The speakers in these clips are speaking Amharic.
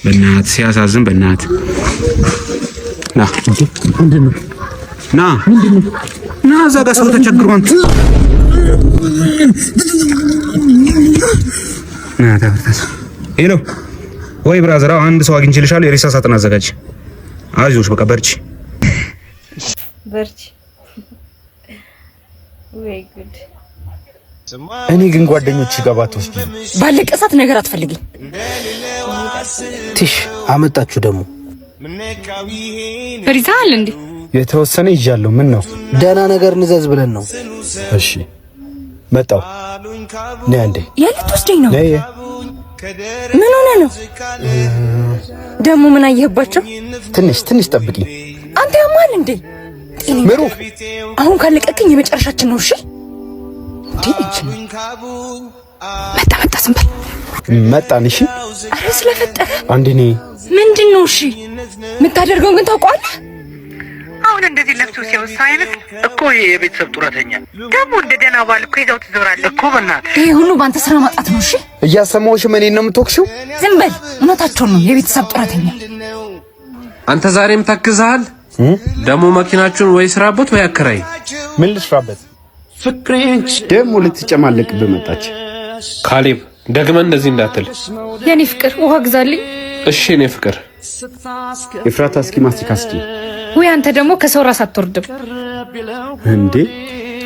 በእናት ሲያሳዝን፣ በእናት ና ና ና፣ እዛ ጋር ሰው ተቸግሯል። ና ተፈርተስ። Hello ወይ brother፣ አንድ ሰው አግኝቼልሻለሁ። የሬሳ ሳጥን አዘጋጅ። አይዞሽ፣ በቃ በርቺ። በርቺ። ወይ ጉድ! እኔ ግን ጓደኞች ጋር ባትወስጂ። ባለቀ ሰዓት ነገር አትፈልግኝ። ትሽ አመጣችሁ ደግሞ። ብር ይዘሃል እንዴ? የተወሰነ ይዣለሁ። ምን ነው? ደህና ነገር እንዘዝ ብለን ነው። እሺ መጣው። ነይ አንዴ። የት ልትወስደኝ ነው? ነይ። ምን ሆነ ነው ደግሞ? ምን አየህባቸው? ትንሽ ትንሽ ጠብቂ። አንተ ያማል እንዴ? ምሩ። አሁን ካለቀቅኝ የመጨረሻችን ነው። እሺ እንዴ? እቺ መጣ መጣ፣ ዝም በል። መጣን። እሺ። አረ ስለፈጠረ። አንዴ ነይ። ምንድን ነው? እሺ የምታደርገውን ግን ታውቀዋለህ። አሁን እንደዚህ ለብሶ ሲያወሳ አይነት እኮ ይሄ የቤተሰብ ጡረተኛ ደግሞ እንደ ደህና ባል እኮ ይዘው ትዞራለህ እኮ በእናትህ። ይሄ ሁሉ በአንተ ስራ ማጣት ነው። እሺ። እያሰማሁሽ እኔን ነው የምትወቅሽው? ዝም በል። እውነታቸውን ነው። የቤተሰብ ጡረተኛ። አንተ ዛሬም ተክዘሃል። ደግሞ መኪናችሁን ወይ ስራበት ወይ አከራይ። ምን ልስራበት? ደግሞ ልትጨማለቅብህ መጣች። ካሌብ፣ ደግመህ እንደዚህ እንዳትል። የኔ ፍቅር፣ ውሃ ግዛልኝ። እሺ የኔ ፍቅር። ኤፍራታ፣ እስኪ ማስቲካ ስጪ። ወይ አንተ ደግሞ ከሰው ራስ አትወርድም። እንዴ?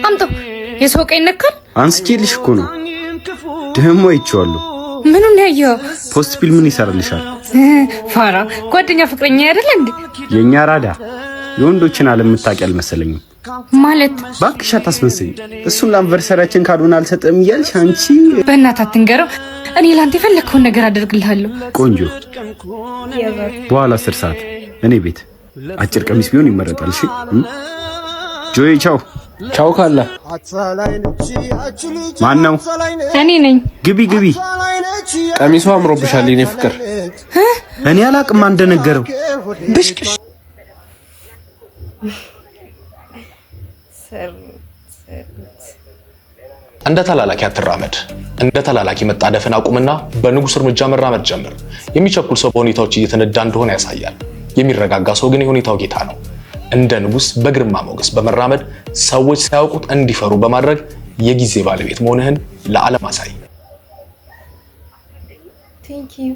አምጣው። የሰው ዕቃ ይነካል። አንስቼልሽ እኮ ነው። ደግሞ አይቼዋለሁ። ምኑን ያየኸው? Post pill ምን ይሰራልሻል? ፋራ፣ ጓደኛ ፍቅረኛ አይደለ እንዴ? የእኛ ራዳ የወንዶችን ዓለም የምታውቂ አልመሰለኝም። ማለት? እባክሽ አታስመስይ። እሱን ለ anniversary ያችን ካልሆነ አልሰጥም እያልሽ አንቺ። በእናትህ አትንገረው። እኔ ለአንተ የፈለግከውን ነገር አደርግልሃለሁ። ቆንጆ፣ በኋላ 10 ሰዓት እኔ ቤት አጭር ቀሚስ ቢሆን ይመረጣል። እሺ ጆይ፣ ቻው። ቻው ካለ። ማን ነው? እኔ ነኝ። ግቢ ግቢ። ቀሚሱ አምሮብሻል የኔ ፍቅር። እኔ አላቅም እንደነገረው። ብሽቅ። ሰሩት። እንደ ተላላኪ አትራመድ። እንደ ተላላኪ መጣደፍን አቁምና በንጉስ እርምጃ መራመድ ጀምር። የሚቸኩል ሰው በሁኔታዎች እየተነዳ እንደሆነ ያሳያል። የሚረጋጋ ሰው ግን የሁኔታው ጌታ ነው። እንደ ንጉስ በግርማ ሞገስ በመራመድ ሰዎች ሳያውቁት እንዲፈሩ በማድረግ የጊዜ ባለቤት መሆንህን ለዓለም አሳይ። Thank you.